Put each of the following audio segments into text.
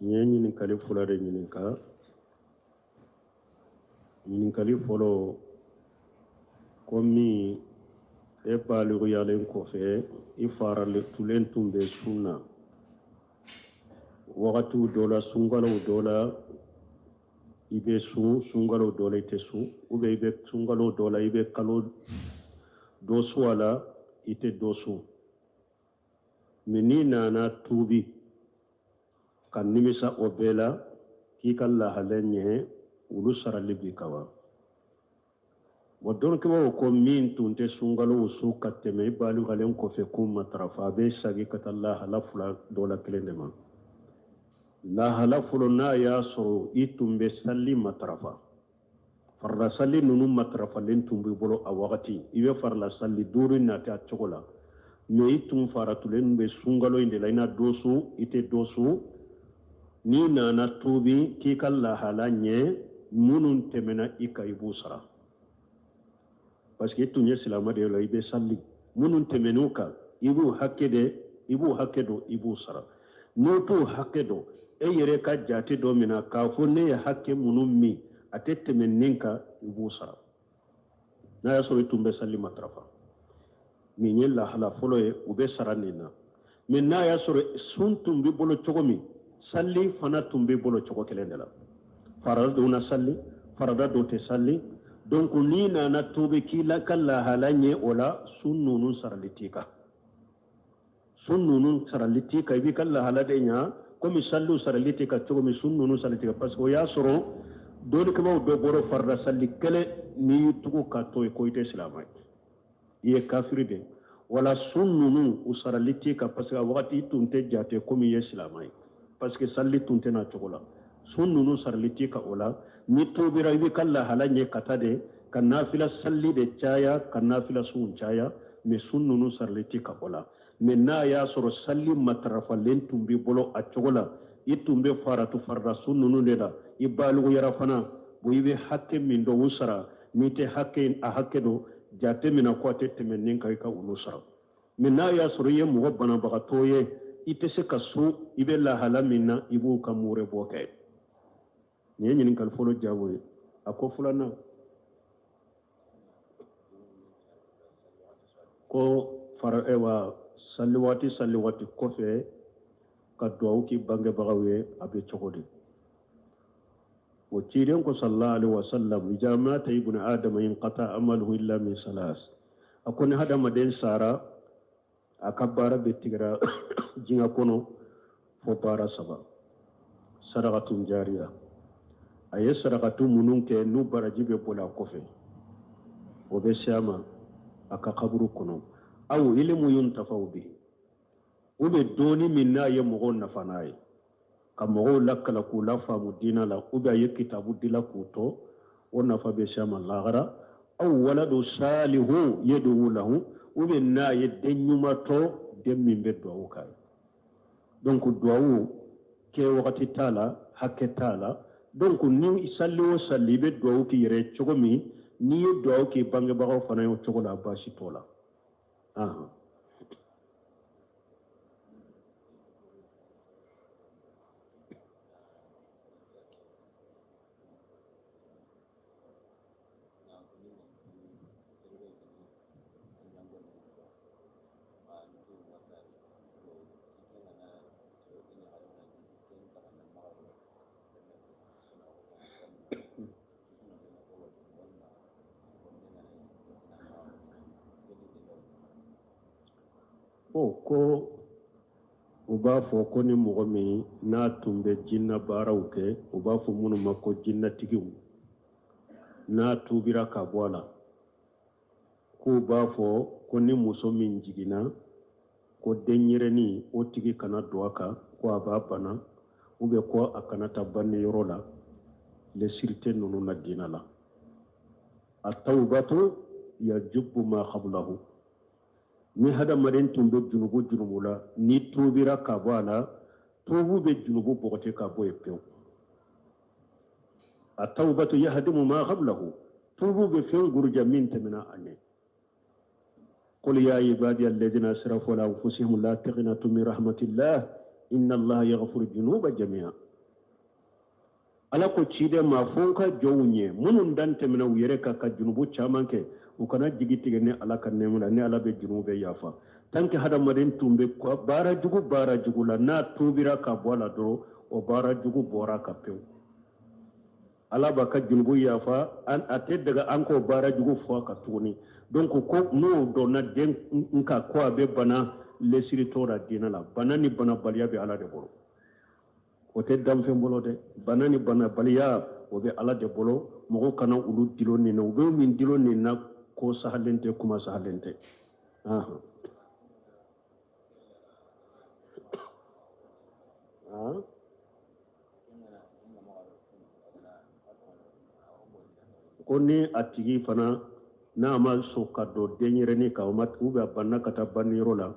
N ye ɲininkali fɔlɔ de ɲininka. Ɲininkali fɔlɔ ko min e baliguyalen kɔfɛ i faratulen tun bɛ sun na wagatiw dɔ la sunkalow dɔ la i bɛ sun sunkalo dɔ la i tɛ sun ou bien i bɛ sunkalo dɔ la i bɛ kalo dɔ sun a la i tɛ dɔ sun mais n'i nana tuubi ka nimisa o bɛɛ la k'i ka lahala ɲɛ olu sarali b'i kan wa bon dɔnnikɛbaaw ko min tun tɛ sunkalow sun ka tɛmɛ i baliguyalen kɔfɛ k'u matarafa a bɛ sagi ka taa lahala fila dɔ la kelen de ma lahala fɔlɔ n'a y'a sɔrɔ i tun bɛ sali matarafa farila sali ninnu matarafalen tun b'i bolo a wagati i bɛ farila sali duuru nati a cogo la mais i tun faratulen bɛ sunkalo in de la i na dɔ sun i tɛ dɔ sun n'i nana tuubi k'i ka lahala ɲɛ minnu tɛmɛna i kan i b'u sara parce que i tun ye silama de ye la i bɛ sali minnu tɛmɛn'u kan i b'u hakɛ de i b'u hakɛ dɔn i b'u sara n'u t'u hakɛ dɔn e yɛrɛ ka jate dɔ minɛ k'a fɔ ne ye hakɛ minnu min a tɛ tɛmɛ nin kan i b'u sara n'a y'a sɔrɔ i tun bɛ sali matarafa nin ye lahala fɔlɔ ye u bɛ sara nin na mais n'a y'a sɔrɔ sun tun b'i bolo cogo min sali fana tun b'i bolo cogo kelen de la farada dɔw na sali farada dɔw tɛ sali donc n'i nana tuubi k'i la ka lahala ɲɛ o la sun ninnu sarali t'i kan sun ninnu sarali t'i kan i b'i ka lahala de ɲa komi saliw sarali t'i kan cogo min sun ninnu sarali t'i kan parce que o y'a sɔrɔ dɔnnikɛbaaw dɔ bɔra farida sali kelen n'i y'i tugu ka to yen ko i tɛ silamɛ ye i ye kafiri de wala sun ninnu u sarali t'i kan parce que a wagati i tun tɛ jate komi i ye silamɛ ye parce que sali tun tɛ na cogo la sun ninnu sarali t'i kan o la n'i tuubira i b'i ka lahala ɲɛ ka taa de ka nafila sali de caya ka nafila sunw caya mais sun ninnu sarali t'i kan o la mais n'a y'a sɔrɔ sali matarafalen tun b'i bolo a cogo la i tun bɛ faratu farida sun ninnu de la i baliguyara fana bon i bɛ hakɛ min dɔn o sara n'i tɛ hakɛ a hakɛ dɔn jate minɛ ko a tɛ tɛmɛ nin kan i ka olu sara mais n'a y'a sɔrɔ i ye mɔgɔ banabagatɔ ye i tɛ se ka sun i bɛ lahala min na i b'u ka muure bɔ kɛ nin ye ɲininkali fɔlɔ jaabi ye a ko filanan ko fara ewa sali waati sali waati kɔfɛ ka duwawu k'i bangebagaw ye a bɛ cogo di o ciden ko sallallahu alaihi wasallam iza mata ibnu adama inqata amaluhu illa min salas a ko ni hadamaden sara a ka baara bɛ tigɛra diɲɛ kɔnɔ fo baara saba sarakatun jariya a ye sarakatu minnu kɛ n'u baraji bɛ boli a kɔfɛ o bɛ se a ma a ka kaburu kɔnɔ aw ilimu yuntafau bihi u bɛ dɔnni min n'a ye mɔgɔw nafa n'a ye ka mɔgɔw lakalan k'u lafaamu diina la ou bien a ye kitabu dila k'u to o nafa bɛ se a ma lahara aw waladu salihu yedu'u lahu ou bien n'a ye den ɲuman to den min bɛ duwawu k'a ye donc duwawu kɛ wagati t'a la hakɛ t'a la donc ni sali o sali i bɛ duwawu k'i yɛrɛ ye cogo min n'i ye duwawu k'i bangebagaw fana ye o cogo la baasi t'o la Ahan. O ko u b'a fɔ ko ni mɔgɔ min n'a tun bɛ jinna baaraw kɛ u b'a fɔ minnu ma ko jinnatigiw n'a tuubira ka bɔ a la k'u b'a fɔ ko ni muso min jiginna ko denyɛrɛnin o tigi kana don a kan ko a b'a bana ou bien ko a kana taa banniyɔrɔ la lesiri tɛ ninnu na diina la atawbatu yajubu ma qablahu ni hadamaden tun bɛ junubu junubu la n'i tuubira ka bɔ a la tuubu bɛ junubu bɔgɔti ka bɔ yen pewu atawbatu yahdimu ma qablahu tuubu bɛ fɛn guruja min tɛmɛna a ɲɛ qul ya ibadi alladhina asrafu ala anfusihim la taqnatu min rahmatillah inna allaha yaghfiru dhunuba jami'a. Ala ko ciden ma fɔ n ka jɔnw ye minnu dan tɛmɛna u yɛrɛ kan ka junubu caman kɛ, u kana jigi tigɛ ne Ala ka nɛɛma la, ne Ala bɛ junubu bɛɛ yafa. Tant que hadamaden tun bɛ baara jugu baara jugu la, n'a tuubira ka bɔ a la dɔrɔn, o baara jugu bɔra a kan pewu. Ala b'a ka junubu yafa, a tɛ daga an k'o baara jugu fɔ a kan tuguni. Donc ko n'o dɔnna den kan ko a bɛ bana lesiritɔ la diinɛ la, bana ni banabaliya bɛ Ala de bolo. O tɛ danfɛn bolo dɛ. Bana ni banabaliya, o bɛ Ala de bolo. Mɔgɔw kana olu dulon nin na. U bɛ min dulon nin na, ko sahalen tɛ, kuma sahalen tɛ. Ahan. Ko ni a tigi fana n'a ma sɔn ka don denyɛrɛnin kan, ou bien a banna ka taa banniyɔrɔ la,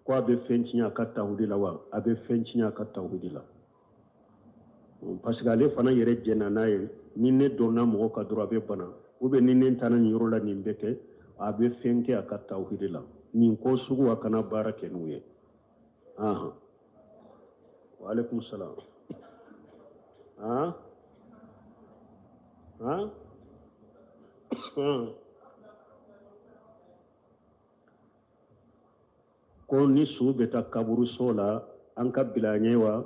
ko a bɛ fɛn tiɲɛ a ka tawhidi la wa? A bɛ fɛn tiɲɛ a ka tawhidi la, parce que ale fana yɛrɛ jɛnna n'a ye. Ni ne donna mɔgɔ kan dɔrɔn, a bɛ bana, ou bien ni ne taara nin yɔrɔ la, nin bɛ kɛ. A bɛ fɛn kɛ a ka tawhidi la. Nin ko sugu, a kana baara kɛ n'u ye. Ahan, wa alaikum salam. Han han, ko ni su bɛ taa kaburuso la, an ka bila ɲɛ wa,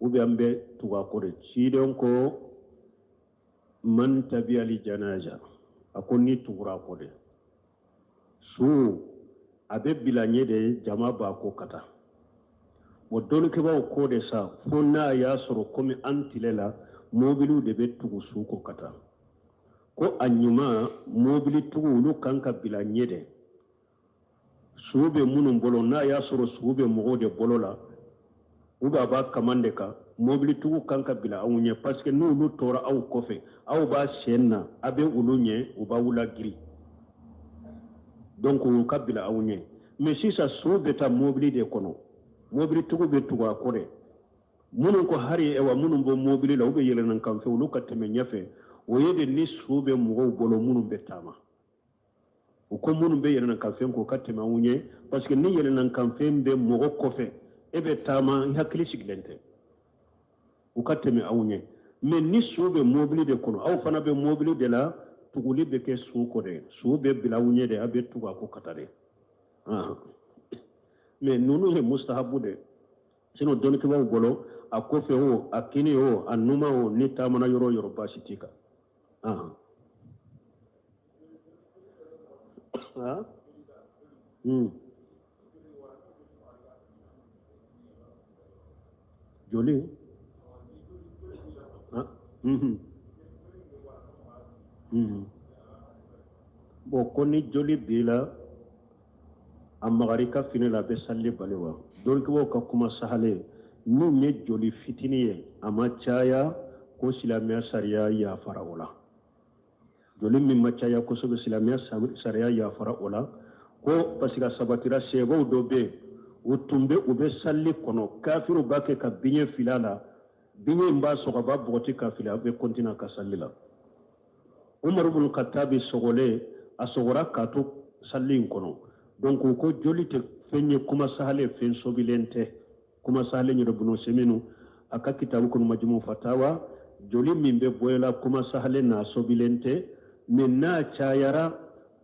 ou bien an bɛ tugu a kɔ de? Ciden ko man tabi'a li janaza, a ko ni tugura a kɔ de. Su a bɛ bila ɲɛ de, jama b'a kɔ ka taa. Bon, dɔnnikɛbaaw ko de sa, fo n'a y'a sɔrɔ komi an tile la, mobiliw de bɛ tugu su kɔ ka taa, ko a ɲuman mobilitigiw olu kan ka bila ɲɛ de, su bɛ minnu bolo. N'a y'a sɔrɔ su bɛ mɔgɔw de bolo la, ou bien a b'a kaman de kan, mobilitigiw kan ka bila aw ɲɛ, parce que n'olu tora aw kɔfɛ, aw b'a sen na, a bɛ olu ɲɛ, u b'aw lagiri. Donc u ka bila aw ɲɛ. Mais sisan su bɛ taa mobili de kɔnɔ, mobilitigiw bɛ tugu a kɔ de. Minnu ko hari ewa, minnu bɔ mobili la, u bɛ yɛlɛnnakan fɛ, olu ka tɛmɛ ɲɛfɛ, o ye de ni su bɛ mɔgɔw bolo minnu bɛ taama. U ko minnu bɛ yɛlɛnnakanfɛn k'o ka tɛmɛ anw ɲɛ, parce que ni yɛlɛnnakanfɛn bɛ mɔgɔ kɔfɛ, e bɛ taama, i hakili sigilen tɛ. U ka tɛmɛ aw ɲɛ. Mais ni su bɛ mobili de kɔnɔ, aw fana bɛ mobili de la, tuguli bɛ kɛ su kɔ de. Su bɛ bila aw ɲɛ de, aw bɛ tugu a kɔ ka taa de. Mais ninnu ye mustahabu de. Sinon dɔnnikɛbaaw bolo, a kɔfɛ o, a kini o, a numan o, ni taamana yɔrɔ o yɔrɔ, baasi t'i kan. Joli? Bon, ko ni joli b'i la, a magara i ka fini la, a bɛ salli bali wa? Dɔnnikɛbaaw ka kuma sahalen, min ye joli fitinin ye, a ma caya, ko silamɛya sariya yafara o la. Joli min ma caya kosɛbɛ, silamɛya sariya yafara o la, ko parce que a sabatira sahabaw dɔ bɛ yen, u tun bɛ u bɛ salli kɔnɔ, kafiriw b'a kɛ ka biɲɛ fili a la, biɲɛ in b'a sɔgɔ, a b'a bɔgɔti ka fili, a bɛ continuer a ka salli la. Umaru bin Khattabi sɔgɔlen, a sɔgɔra k'a to salli in kɔnɔ. Donc u ko joli tɛ fɛn ye, kuma sahalen, fɛn sobilen tɛ. Kuma sahalen yɛrɛ, Bunu Seminu a ka kitabu kɔnɔ, Majumu Fatawa, joli min bɛ bɔ la, kuma sahalen n'a sobilen tɛ. Mais n'a cayara,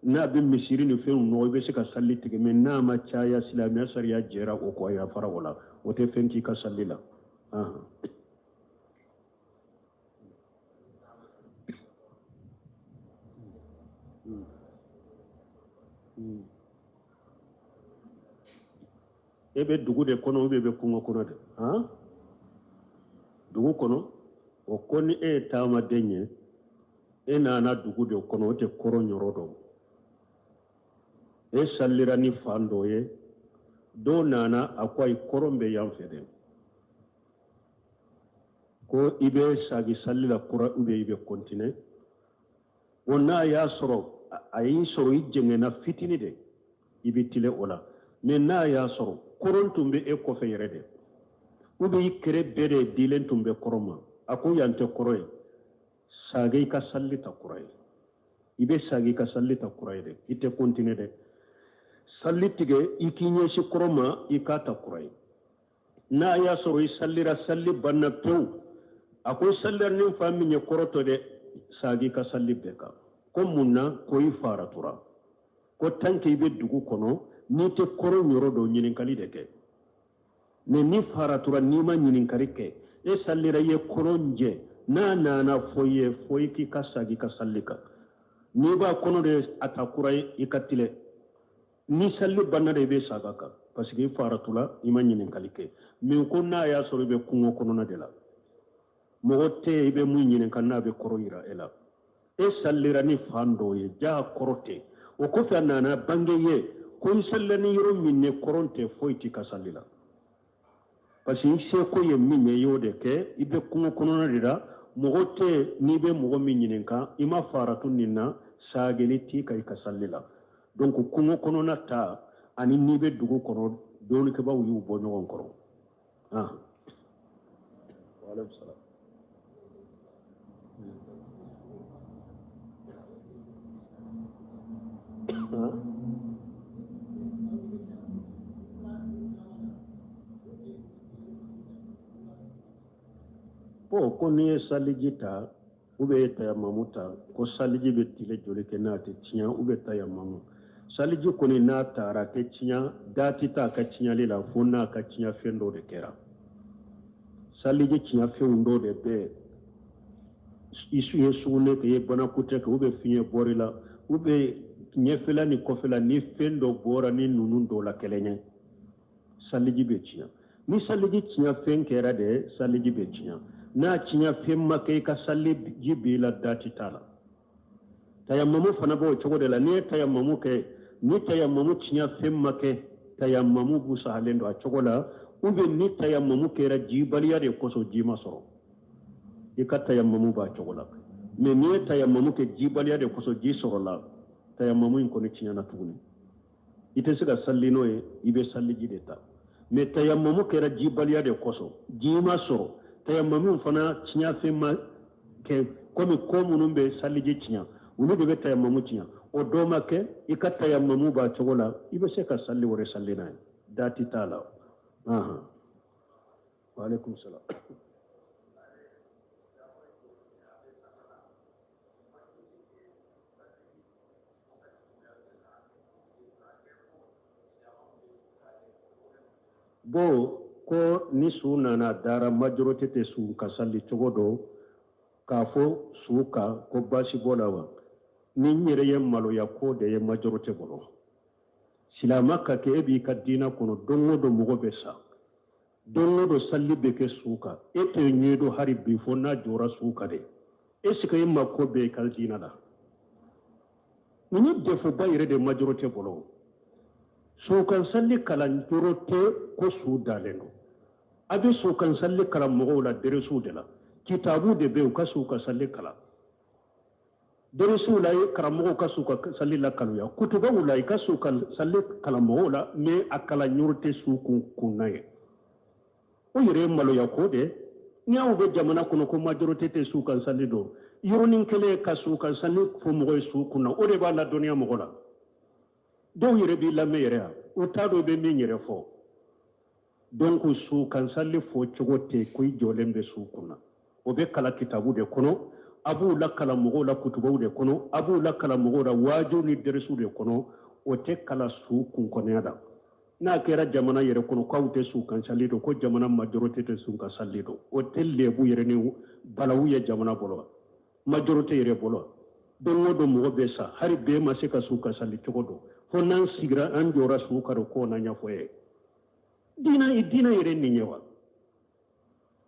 n'a bɛ misiri ni fɛnw nɔgɔ, i bɛ se ka salli tigɛ. Mais n'a ma caya, silamɛya sariya jɛra o kɔ, a yafara o la, o tɛ fɛn k'i ka salli la. E bɛ dugu de kɔnɔ, ou bien e bɛ kungo kɔnɔ de? Han, dugu kɔnɔ. O ko ni e ye taamaden ye, e nana dugu de kɔnɔ, o tɛ kɔrɔn yɔrɔ dɔn, e sallira ni fan dɔ ye, dɔw nana a ko ayi, kɔrɔn bɛ yan fɛ dɛ. Ko i bɛ sagi salli la kura, ou bien i bɛ continuer o? N'a y'a sɔrɔ a y'i sɔrɔ i jɛngɛnna fitini de, i bɛ tilen o la. Mais n'a y'a sɔrɔ kɔrɔn tun bɛ e kɔfɛ yɛrɛ de, ou bien i kɛrɛ bɛɛ de dilen tun bɛ kɔrɔn ma, a ko yan tɛ kɔrɔn ye, sagi i ka salli ta kura ye. I bɛ sagi i ka salli ta kura ye dɛ, i tɛ continuer dɛ. Salli tigɛ, i k'i ɲɛsin kɔrɔn ma, i k'a ta kura ye. N'a y'a sɔrɔ i sallira, salli banna pewu. A ko i salila ni fan min ye kɔrɔ tɛ dɛ, sagi i ka sali bɛɛ kan. Ko mun na? Ko i faratura. Ko tant que i bɛ dugu kɔnɔ, n'i tɛ kɔrɔn yɔrɔ dɔn, ɲininkali de kɛ. Mais n'i faratura, n'i ma ɲininkali kɛ, e salira i ye kɔrɔn jɛ, n'a nana fɔ i ye, fo i k'i ka sagi i ka sali kan. N'i b'a kɔnɔ de a ta kura ye, i ka tilɛ. Ni sali banna de, i bɛ saga kan, parce que i faratula, i ma ɲininkali kɛ. Mais ko n'a y'a sɔrɔ i bɛ kungo kɔnɔna de la, mɔgɔ tɛ i bɛ mun ɲininka n'a bɛ kɔrɔ yira e la. E salira ni fan dɔ ye, ja kɔrɔ tɛ. O kɔfɛ a nana bange ye ko i salila ni yɔrɔ min ye kɔrɔn tɛ, foyi t'i ka sali la, parce que i seko ye min ye, i y'o de kɛ. I bɛ kungo kɔnɔna de la, mɔgɔ tɛ n'i bɛ mɔgɔ min ɲininka, i ma faratu nin na, sageli t'i kan i ka sali la. Donc kungo kɔnɔna ta ani n'i bɛ dugu kɔnɔ, dɔnnikɛbaaw y'u bɔ ɲɔgɔn kɔrɔ. Ah, wa aleykum salaam. Bon, ko n'i ye saliji ta ou bien ye tayamamu ta, ko saliji bɛ tile joli kɛ n'a tɛ tiɲɛ, ou bien tayamamu? Saliji kɔni n'a taara a tɛ tiɲɛ, dati t'a ka tiɲɛli la fo n'a ka tiɲɛ fɛn dɔ de kɛra. Saliji tiɲɛ fɛnw dɔ de bɛ i ye sugunɛ kɛ, i ye banakutɛ kɛ, ou bien fiɲɛ bɔr'i la, ou bien ɲɛfɛla ni kɔfɛla ni fɛn dɔ bɔra ni ninnu dɔ la kelen ye, saliji bɛ tiɲɛ. Ni saliji tiɲɛ fɛn kɛra de, saliji bɛ tiɲɛ. N'a tiɲɛ fɛn ma kɛ, i ka saliji b'i la, dati t'a la. Tayamamu fana b'o cogo de la. N'i ye tayamamu kɛ, ni tayamamu tiɲɛ fɛn ma kɛ, tayamamu b'u sahalen don a cogo la. Ou bien ni tayamamu kɛra jibaliya de kosɔn, ji ma sɔrɔ, i ka tayamamu b'a cogo la. Mais n'i ye tayamamu kɛ jibaliya de kosɔn, ji sɔrɔla, tayamamu in kɔni tiɲɛna tuguni, i tɛ se ka sali n'o ye, i bɛ saliji de ta. Mais tayamamu kɛra jibaliya de kosɔn, ji ma sɔrɔ, tayamamu fana tiɲɛfɛn ma kɛ, komi ko minnu bɛ saliji tiɲɛ, olu de bɛ tayamamu tiɲɛ, o dɔ ma kɛ, i ka tayamamu b'a cogo la, i bɛ se ka sali wɛrɛ sali n'a ye, dati t'a la. Wa aleykum salam. Bon, ko ni su nana dara, majorité tɛ su ka sali cogo dɔ k'a fɔ su kan ko baasi b'o la wa? Ni n yɛrɛ ye maloya ko de ye majorité bolo. Silama ka kɛ e b'i ka diina kɔnɔ, don o don mɔgɔ bɛ sa, don o don sali bɛ kɛ su kan, e tɛ ɲɛ dɔn hali bi fo n'a jɔra su kan de. Est ce que e mako bɛ i ka diina la? Nin ye defoba yɛrɛ de majorité bolo. Sukan sali kalan yɔrɔ tɛ ko su dalen don. A bɛ sukan sali kalan mɔgɔw la deresiw de la, kitabu de bɛ yen, u ka sukan sali kalan deresiw la, karamɔgɔw ka sukan sali la kaluya kutubaw la, i ka sukan sali kalan mɔgɔw la, mais a kalan yɔrɔ tɛ su kun kunna ye. O yɛrɛ ye maloya ko de. Ni aw bɛ jamana kɔnɔ ko majorité tɛ sukan sali dɔn, yɔrɔnin kelen ka sukan sali fɔ mɔgɔ ye su kunna, o de b'a ladɔnniya mɔgɔ la. Dɔw yɛrɛ b'i lamɛn yɛrɛ yan, u t'a dɔn i bɛ min yɛrɛ fɔ. Donc su kan sali fɔ cogo tɛ ko i jɔlen bɛ su kunna. O bɛ kalan kitabu de kɔnɔ, a b'u lakalan mɔgɔw la kutubaw de kɔnɔ, a b'u lakalan mɔgɔw la waaju ni deresiw de kɔnɔ. O tɛ kalan su kunkɔnɔya la. N'a kɛra jamana yɛrɛ kɔnɔ k'aw tɛ su kan sali dɔn, ko jamana majorité tɛ su kan sali dɔn, o tɛ lebu yɛrɛ ni balawu ye jamana bolo, majorité yɛrɛ bolo. Don o don mɔgɔ bɛ sa, hali bɛɛ ma se ka su kan sali cogo dɔn, fo n'an sigira an jɔra su kan k'o na ɲɛfɔ ye. Diina, diina yɛrɛ nin ye wa?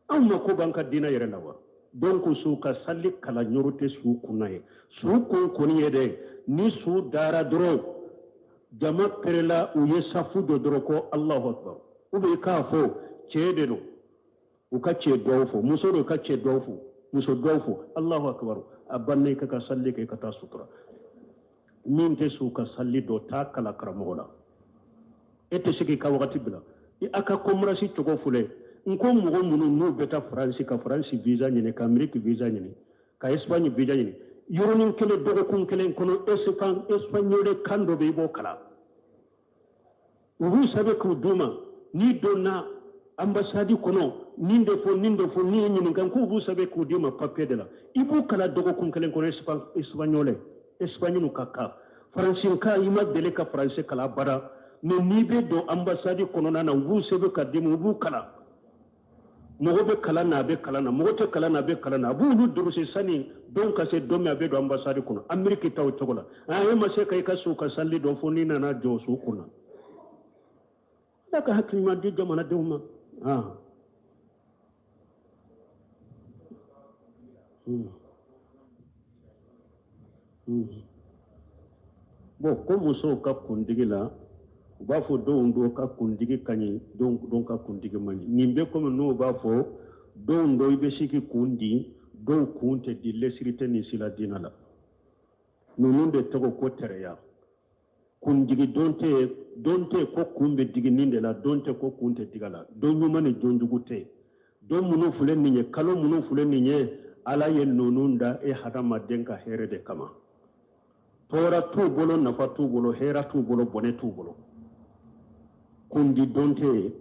Anw mako b'an ka diina yɛrɛ la wa? Donc su ka sali kalan yɔrɔ tɛ su kunna ye. Su kun kɔni ye dɛ, ni su dara dɔrɔn, jama pɛrɛla, u ye safu dɔ dɔrɔn ko Allahu akbar, ou bien k'a fɔ cɛ de don, u ka cɛ dɔw fɔ, muso don, ka cɛ dɔw fɔ, muso dɔw fɔ, Allahu akbar, a banna, i ka sali kɛ, i ka taa sutura. Min tɛ su ka sali dɔ t'a kala karamɔgɔ la, e tɛ se k'i ka wagati bila a ka conférence cogo filɛ. N ko mɔgɔ minnu n'u bɛ taa Faransi ka Faransi visa ɲini, ka Ameriki visa ɲini, ka Espagne visa ɲini, yɔrɔnin kelen, dɔgɔkun kelen kɔnɔ, espagnol kan dɔ bɛ, i b'o kalan, u b'u sɛbɛn k'u d'u ma. N'i donna Ambassade kɔnɔ, nin de fɔ, nin de fɔ, nin ye ɲininka k'u b'u sɛbɛn k'u d'i ma papier de la. I b'u kalan dɔgɔkun kelen kɔnɔ espagnol, espagnol ka kan. Faransi kan, i ma deli ka faransi kalan abada. Mais n'i bɛ don ambassade kɔnɔna na, u b'u sɛbɛn ka d'i ma, u b'u kalan. Mɔgɔ bɛ kalan na, a bɛ kalan na, mɔgɔ tɛ kalan na, a bɛ kalan na. A b'olu durusi sani don ka se don min a bɛ don ambassade kɔnɔ. Ameriki ta o cogo la. E ma se ka i ka so ka sali dɔn fo n'i nana jɔ so kunna. Ala ka hakili ɲuman di jamanadenw ma. Bon, ko musow ka kundigi la, u b'a fɔ denw dɔw ka kundigi ka ɲi, dɔw ka kundigi man ɲi. Nin bɛ komi n'u b'a fɔ denw dɔw i bɛ se k'i kun di, dɔw kun tɛ di, lesiri tɛ nin si la diinɛ la. Ninnu de tɔgɔ ko tɛrɛya. Kundigi don tɛ yen, don tɛ yen ko kun bɛ digi nin de la, don tɛ ko kun tɛ digi a la. Don ɲuman ni don jugu tɛ yen. Don minnu filɛ nin ye, kalo minnu filɛ nin ye, Ala ye ninnu da e hadamaden ka hɛrɛ de kama. Tɔɔrɔ t'u bolo, nafa t'u bolo, hɛrɛ t'u bolo, bɔnɛ t'u bolo. Kundi don tɛ yen,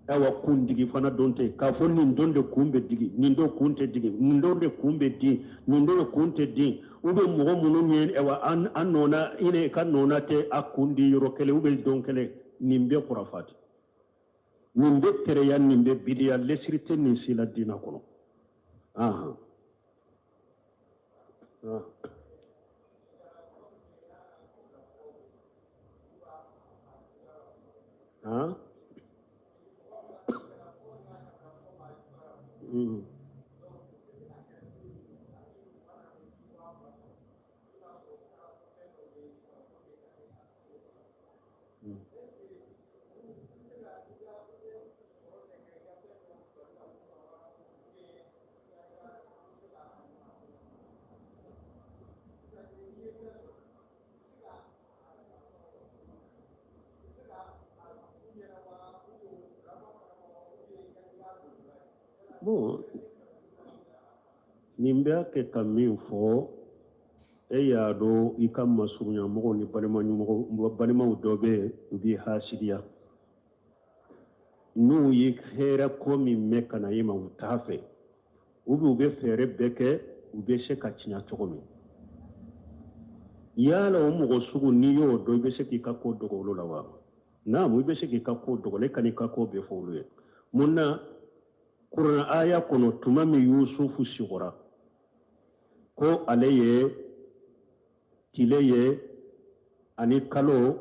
ayiwa kundigi fana don tɛ yen. K'a fɔ nin don de kun bɛ digi, nin don kun tɛ digi, nin don de kun bɛ di, nin don de kun tɛ di. U bɛ mɔgɔ minnu ye, ayiwa an nɔna, i ne ka nɔna tɛ a kun di yɔrɔ kelen, u bɛ don kelen. Nin bɛ kurafati, nin bɛ tɛrɛya, nin bɛ bidiya, lesiri tɛ nin si la diinɛ kɔnɔ. Ahan. Han? Bon, nin bɛ kɛ ka min fɔ, e y'a dɔn i ka masurunyamɔgɔw ni balimaw dɔ bɛ yen, u b'i hasidiya. N'u ye hɛrɛ ko min mɛn ka na i ma, u t'a fɛ, u bɛ u bɛ fɛɛrɛ bɛɛ kɛ u bɛ se ka tiɲɛ cogo min. Yala o mɔgɔ sugu, n'i y'o dɔn, i bɛ se k'i ka ko dogo olu la wa? Naamu, i bɛ se k'i ka ko dogo, i kan'i ka ko bɛɛ fɔ olu ye. Mun na? Kuranɛ aya kɔnɔ, tuma min Yusufu sigora ko ale ye tile ye ani kalo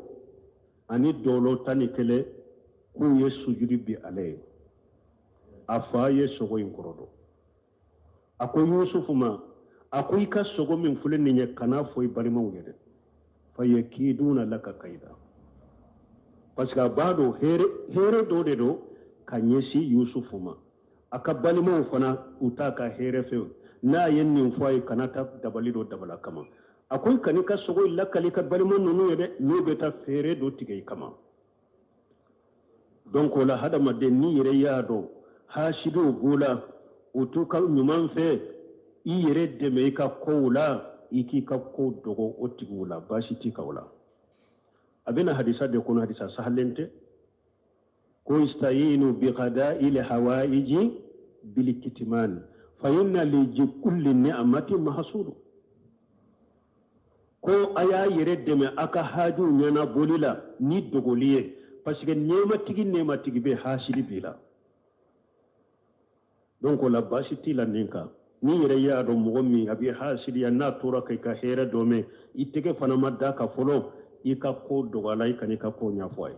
ani dɔlɔ 11 k'u ye sujudi bi ale ye, a fa ye sogo in kɔrɔ dɔn. A ko Yusufu ma, a ko i ka sogo min filɛ nin ye, kan'a fɔ i balimaw ye dɛ, fa yakiduna laka kaida. Parce que a b'a dɔn hɛrɛ dɔ de don ka ɲɛsin Yusufu ma. A ka balimaw fana, u t'a ka hɛrɛ fɛ. N'a ye nin fɔ a ye, kana taa dabali dɔ dabala kama. A ko i kan'i ka sogo in lakali i ka balima ninnu ye dɛ, n'u bɛ taa fɛɛrɛ dɔ tigɛ i kama. Donc o la, hadamaden n'i yɛrɛ y'a dɔn hasidiw b'u la, u t'u ka ɲuman fɛ, i yɛrɛ dɛmɛ i ka kow la, i k'i ka kow dogo o tigiw la, baasi t'i kan o la. A bɛna hadisa de kɔnɔ, hadisa sahalen tɛ, ko istayinu bi qada'i li hawaiji bil kitman fa inna li kulli ni'mati mahsudu. Ko a y'a yɛrɛ dɛmɛ a ka hajuw ɲɛnabɔli la ni dogoli ye, parce que nɛɛmatigi nɛɛmatigi bɛ hasidi b'i la. Donc o la, baasi t'i la nin kan. N'i yɛrɛ y'a dɔn mɔgɔ min a bɛ hasidiya, n'a tora k'i ka hɛrɛ dɔ mɛn, i tɛgɛ fana ma da ka fɔlɔ, i ka ko dogo a la, i kan'i ka ko ɲɛfɔ a ye.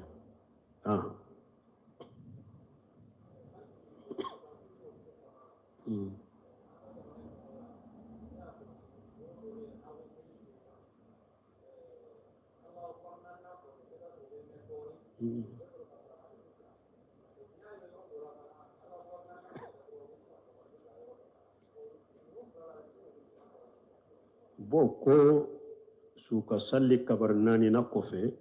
Bon, ko su ka sali kabari naani na kɔfɛ,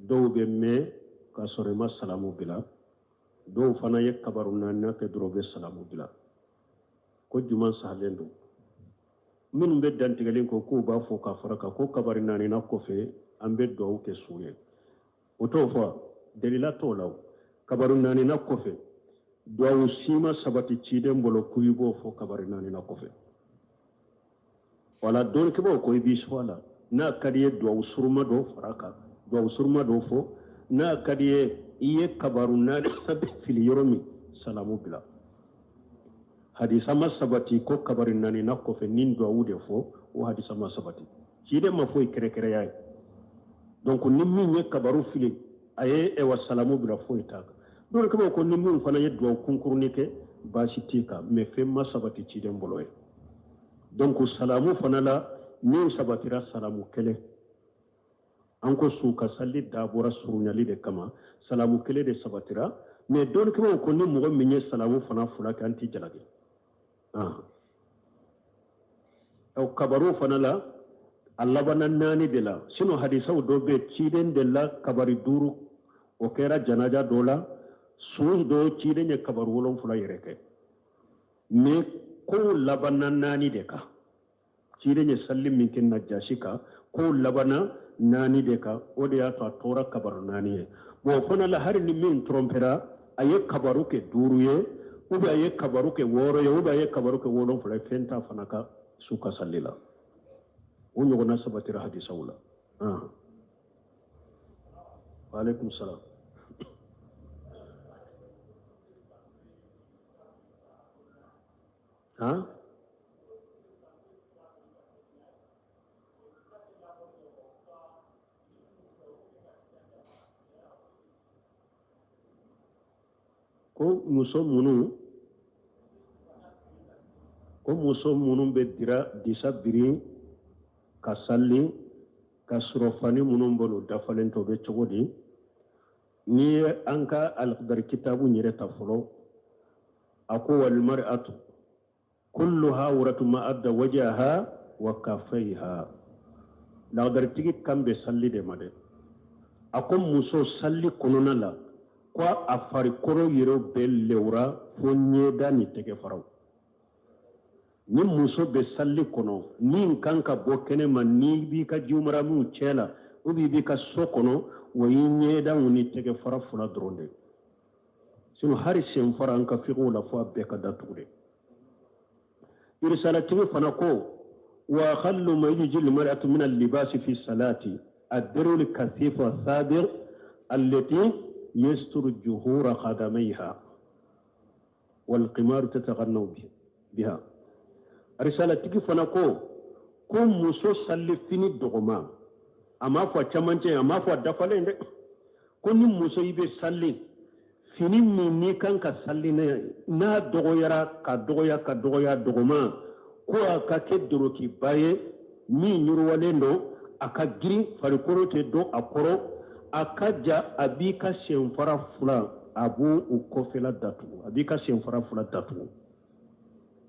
dɔw bɛ mɛn k'a sɔrɔ i ma salamu bila, dɔw fana ye kabaru naani kɛ dɔrɔn u bɛ salamu bila. Ko juman sahalen don? Minnu bɛ dantigɛli ko k'u b'a fɔ ka fara kan ko kabari naani na kɔfɛ an bɛ dugawu kɛ su ye, o t'o fɔ, dalila t'o la. O Kabaru naanina kɔfɛ, duwawu si ma sabati ciden bolo ko i b'o fɔ kabari naanina kɔfɛ. Wala dɔnnikɛbaaw ko i b'i sɔn a la, n'a ka di i ye duwawu suruma dɔ fara a kan, duwawu suruma dɔ fɔ. N'a ka di i ye, i ye kabaru naani bɛ fili yɔrɔ min, salamu bila. Hadisa ma sabati ko kabari naanina kɔfɛ ni duwawu de fɔ, o hadisa ma sabati. Ciden ma foyi kɛrɛkɛrɛya ye. Donc ni min ye kabaru fili, a ye ɛwa salamu bila, foyi t'a kan. Dɔnnikɛbaaw ko ni min fana ye duwawu kunkurunin kɛ, baasi t'i kan, mais fɛn ma sabati ciden bolo ye. Donc salamu fana la, min sabatira salamu kelen. An ko su ka sali dabɔra surunyali de kama, salamu kelen de sabatira. Mais dɔnnikɛbaaw ko ni mɔgɔ min ye salamu fana fila kɛ, an t'i jalaki. Kabaru fana la, a labanna naani de la. Sinon hadisaw dɔ bɛ ciden de la kabari duuru, o kɛra janaja dɔ la. Su dɔ ciden ye kabaru wolonfila yɛrɛ kɛ, mais kow labanna naani de kan. Ciden ye sali min kɛ Najasi kan, kow labanna naani de kan, o de y'a to a tora kabaru naani ye. Bon, o fana la, hali ni min tɔrɔnpera, a ye kabaru kɛ duuru ye, ou bien a ye kabaru kɛ wɔɔrɔ ye, ou bien a ye kabaru kɛ wolonfila ye, fɛn t'a fana ka su ka sali la. O ɲɔgɔnna sabatira hadisaw la. Waaleykum salam. Han, ko muso minnu, ko muso minnu bɛ dira disa biri ka sali ka sɔrɔ fani minnu bolo dafalen tɛ, o bɛ cogo di? N'i ye an ka Alakdari kitabu yɛrɛ ta fɔlɔ, a ko walmar'atu kulluha awratu ma adda wajaha wa kafaiha. Lagdaritigi kan bɛ sali de ma dɛ. A ko muso sali kɔnɔna la, ko a farikolo yɛrɛ bɛɛ lewura fo ɲɛda ni tɛgɛ faraw. Ni muso bɛ sali kɔnɔ, min kan ka bɔ kɛnɛ ma, n'i b'i ka jumaramuw cɛ la, ou bien i b'i ka so kɔnɔ, o y'i ɲɛdaw ni tɛgɛ fara fila dɔrɔn de. Sinon hari senfara, an ka fikiw la, fo a bɛɛ ka datugu de. Irisalatigi fana ko wa aqallu ma yujzi lmar'atu min allibasi fi salati ad-dir'u al-kathifu as-sabiq allati yasturu juhura qadamayha walqimaru tataghannaw biha. Risalatigi fana ko ko muso salifini dɔgɔma, a m'a fɔ a camancɛ, a m'a fɔ a dafalen dɛ. Ko ni muso i bɛ sali, fini min n'i kan ka sali n'a dɔgɔyara ka dɔgɔya ka dɔgɔya dɔgɔma, ko a ka kɛ dorokiba ye min yiriwalen don, a ka girin, farikolo tɛ don a kɔrɔ, a ka ja, a b'i ka senfara fila, a b'o o kɔfɛla datugu, a b'i ka senfara fila datugu.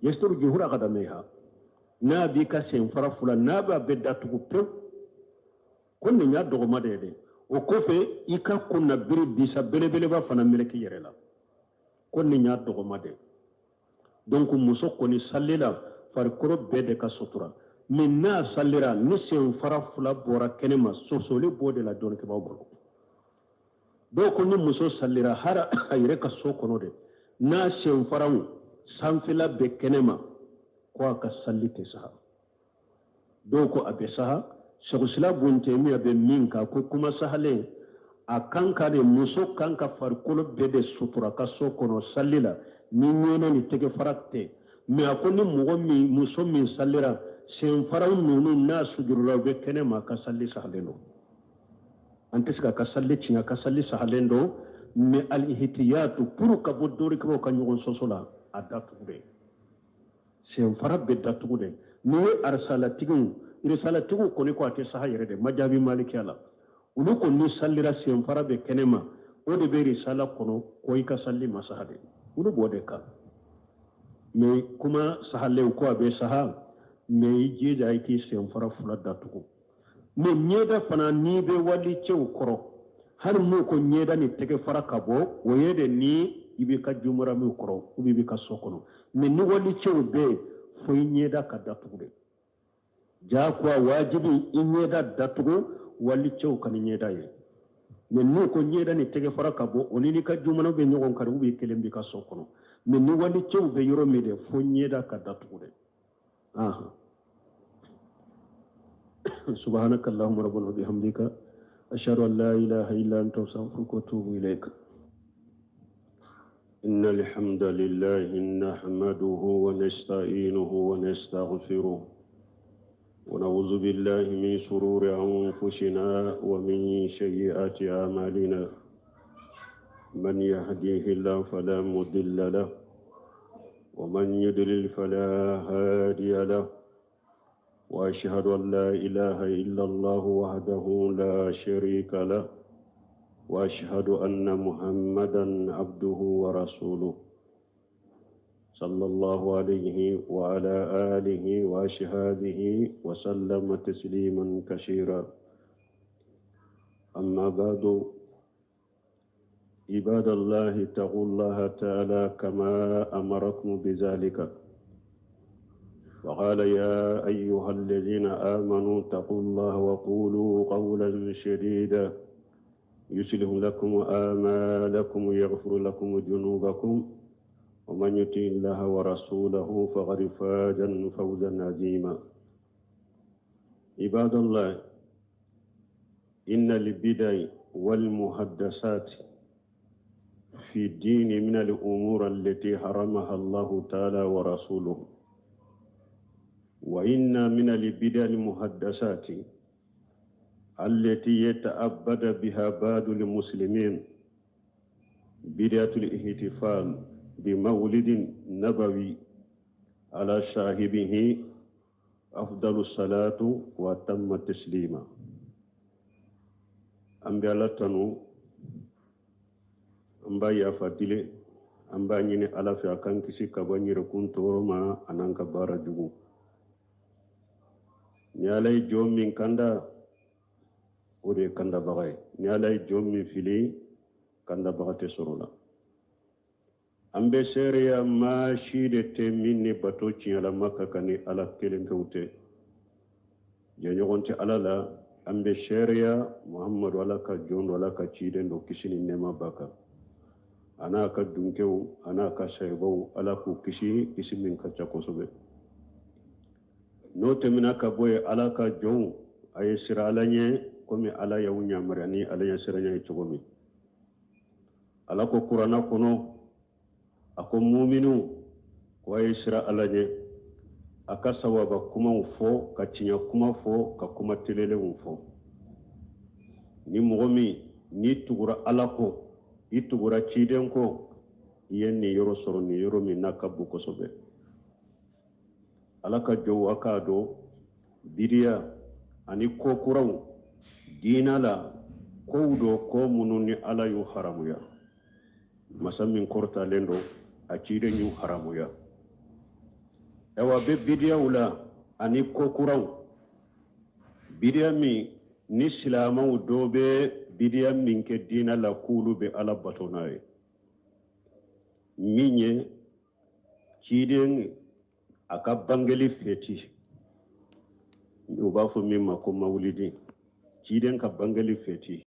Yasturu juhura qadamayha, n'a b'i ka senfara fila, n'a b'a bɛɛ datugu pewu, ko nin y'a dɔgɔma de ye dɛ. O kɔfɛ, i ka kunnabiri disa belebeleba fana meleke yɛrɛ la, ko nin y'a dɔgɔma de. Donc muso kɔni sali la, farikolo bɛɛ de ka sutura. Mais n'a salira ni senfara fila bɔra kɛnɛ ma, sɔsɔli b'o de la dɔnnikɛbaaw bolo. Dɔw ko ni muso salira, hali a yɛrɛ ka so kɔnɔ de, n'a senfaraw sanfɛla bɛ kɛnɛ ma, ko a ka sali tɛ saha. Dɔw ko a bɛ saha. Sɛkusila bun Tɛmiya bɛ min kan, ko kuma sahalen, a kan ka de, muso kan ka farikolo bɛɛ de sutura ka so kɔnɔ sali la, ni ɲɛnɛ ni tɛgɛ fara tɛ. Mais a ko ni mɔgɔ min, muso min salira, senfaraw ninnu n'a sujurula, u bɛ kɛnɛ ma, ka sali sahalen don. An tɛ se ka ka sali tiɲɛ, ka sali sahalen don. Mais alihtiyatu, pour ka bɔ dɔnnikɛbaaw ka ɲɔgɔn sɔsɔ la, a datugu de, senfara bɛ datugu de. N'i ye arisalatigiw, irisalatigiw kɔni ko a tɛ saha yɛrɛ de, ma jaabi malikiya la. Olu ko ni salira senfara bɛ kɛnɛ ma, o de bɛ risala kɔnɔ, ko i ka sali ma saha de. Olu b'o de kan. Mais kuma sahalen, ko a bɛ saha, mais i jija i k'i senfara fila datugu. Mais ɲɛda fana, n'i bɛ wali cɛw kɔrɔ, hali n'u ko ɲɛda ni tɛgɛ fara ka bɔ, o ye de ni i b'i ka jumaramiw kɔrɔ, ou bien i b'i ka so kɔnɔ. Mais ni wali cɛw bɛ yen, fo i ɲɛda ka datugu de. Jagoya, wajibi, i ɲɛda datugu, wali cɛw ka ni ɲɛda ye. Mais n'u ko ɲɛda ni tɛgɛfara ka bɔ, o ni n'i ka jumana bɛ ɲɔgɔn kari, ou bien kelen b'i ka so kɔnɔ. Mais ni walicɛw bɛ yɔrɔ min dɛ, fo ɲɛda ka datugu dɛ. Aha, subhanaka allahumma rabbana wa bihamdika, ashhadu an la ilaha illa anta, astaghfiruka wa atubu ilayk. إن الحمد لله نحمده ونستعينه ونستغفره، ونعوذ بالله من شرور أنفسنا ومن سيئات أعمالنا. من يهديه الله فلا مضل له، ومن يضلل فلا هادي له. وأشهد أن لا إله إلا الله وحده لا شريك له، وأشهد أن محمدا عبده ورسوله، صلى الله عليه وعلى آله وأصحابه وسلم تسليما كثيرا. أما بعد، عباد الله، اتقوا الله تعالى كما أمركم بذلك، وقال: يا أيها الذين آمنوا اتقوا الله وقولوا قولا سديدا، يصلح لكم آمالكم ويغفر لكم ذنوبكم، ومن يطع الله ورسوله فقد فاز فوزا عظيما. عباد الله، إن البدع والمحدثات في الدين من الأمور التي حرمها الله تعالى ورسوله، وإن من البدع المحدثات التي يتعبد بها بعض المسلمين بدعة الاحتفال بمولد النبوي على صاحبه أفضل الصلاة وأتم التسليم. An bɛ Ala tanu, an b'a yafa dili, an b'a ɲini Ala fɛ a k'an kisi ka bɔ n yɛrɛkun tɔɔrɔ ma an'an ka baara jugu. Ni Ala ye jɔn min kanda, o de ye kandabaga ye. Ni Ala ye jɔn min fili, kandabaga tɛ sɔrɔ la. An bɛ seereya maa si de tɛ min ni bato tiɲɛlama ka kan ni Ala kelen pewu tɛ, jɛɲɔgɔn tɛ Ala la. An bɛ seereya Muhamadu Ala ka jɔn don, Ala ka ciden don, kisi ni nɛɛma b'a kan, a n'a ka dunkew, a n'a ka sahibaw, Ala k'u kisi kisi min ka ca kosɛbɛ. N'o tɛmɛna ka bɔ yen, Ala ka jɔnw, a ye siran Ala ɲɛ komi Ala y'aw yamaruya ni Ala ɲɛ siranya ye cogo min. Ala ko Kuranna kɔnɔ, a ko muminu ko a ye siran Ala ɲɛ, a ka sawaba kumaw fɔ, ka tiɲɛ kuma fɔ, ka kuma telelenw fɔ. Ni mɔgɔ min n'i tugura Ala kɔ, i tugura ciden kɔ, i ye nin yɔrɔ sɔrɔ, nin yɔrɔ min n'a ka bon kosɛbɛ. Ala ka jɔnw, a k'a dɔn bidiya ani ko kuraw diina la, kow don, ko minnu ni Ala y'u haramuya, masa min kɔrɔtalen don, a ciden y'u haramuya. Ayiwa, bɛ bidiyaw la ani ko kuraw, bidiya min ni silamɛw dɔ bɛ bidiya min kɛ diina la k'olu bɛ Ala bato n'a ye, min ye ciden a ka bangeli fɛti, u b'a fɔ min ma ko mawulidi, ciden ka bangeli fɛti.